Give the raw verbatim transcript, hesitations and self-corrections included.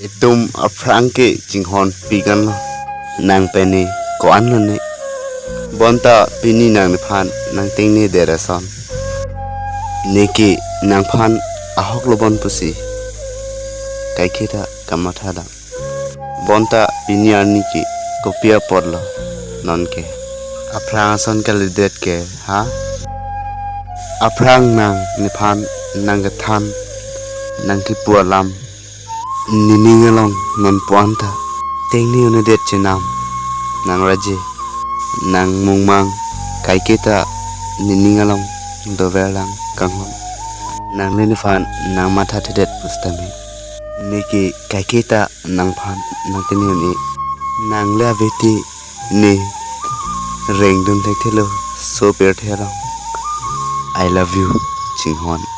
Itum aphrang ke chinghon pigan lo. Nang pen ne ko-an lo ne. Bonta pini nang nephan nang tengne det ason. Neke nangphan ahok lo bon pusi kaiketa kamatha dam. Bonta pini arni ke kopi apot lo nonke. Aphrang ason kalidet ke ha. Aphrang nang nephan nang kethan nang kipu alam nening along non puan ta tengne un-edet chenam nang raje nang mungmang kaiketa nening along dover lang kanghon. Nang le nephan nang matha thedet pusitame neke kaiketa nangphan nang tengne un-e. Nang le abeti ne rengdun thekthelo so pirthe along. I love you, chinghon.